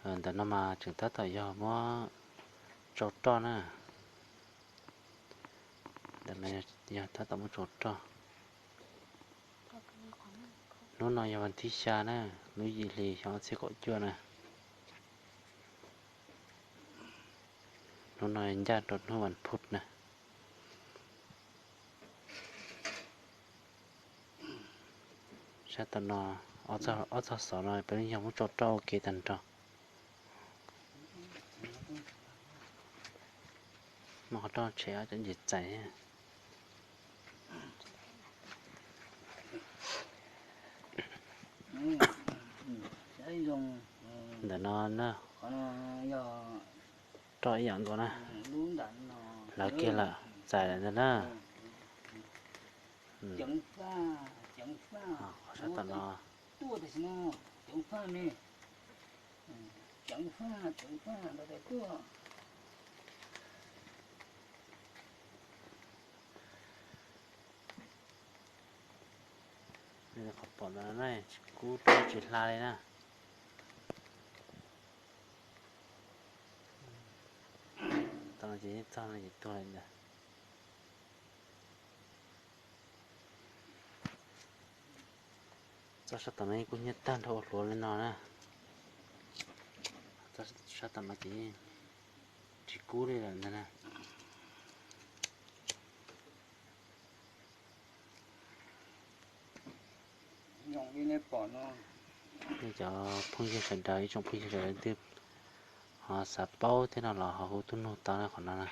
Ntawm no mas tseem tab tom yog muab tsau roj na. Ntawm no yog tab tom muab tsau roj. Hnub no yog vas thib xya na, lub yim hli xyoo ob txhiab kaum cuaj na. Hnub no ncaj rau hnub vas phuv na. Sab tom no, ob txog xov no peb yeej yog muab tsau roj ua ke tag nrho. Muab qhov roj tshem cov nce txais. Ntawm no na, roj ib yam nkaus na. Lawv kiag lawm, txais lawm ntag na. Qhov sab tom no. Qhov pom ntawd na, tsis kub tsis hla li na. Tau no ces txog no ces tuag li ntag. Txoj sab tom no kuj hnyiab tag nrho ua hluav li no na. Txoj sab tom no ces tsis kub li lawm ntag na. Nej cov phooj ywg sawv daws, ib tsoom phooj ywg sawv daws twg ho xav paub thiab no los ho hu tuaj nug tau na qhov no na.